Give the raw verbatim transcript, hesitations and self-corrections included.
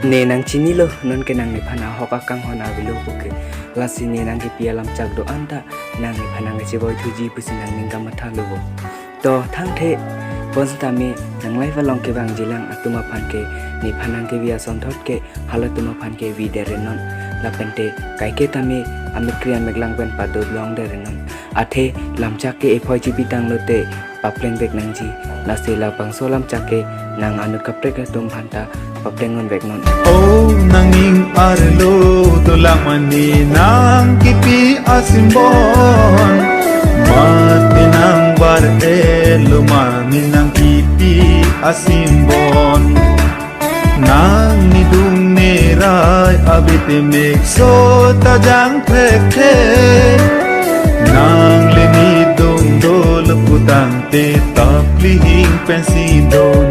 Ne nangchinilo, non ke nang nephan ahok akanghon avelo puke. Lasi ne nangkipi alam chak do-an ta nang nephan nangkachevoi thuji pusi nang ning kamatha lo bo. To thangthe, bonsitame nang live along kevangjilang atum aphan ke nephan nangkevi asonthot ke halatum aphan kevi dere non. Lapente kaike tame amikri ameklang pen padot long dere non. Athe lamchak ke ephoi chipi tanglote papleng vek nangji. Lasi labangso lamchak ke nang anut kaprek atum aphanta papleng non vek non. O nangning arlo dolang mane nangkipi asimbon. Mate nang bar elo mane nangkipi asimbon. Nang nidung nerai abite mekso tajang thekthe. Nang le nidung dolo putangte taplihing pensi do.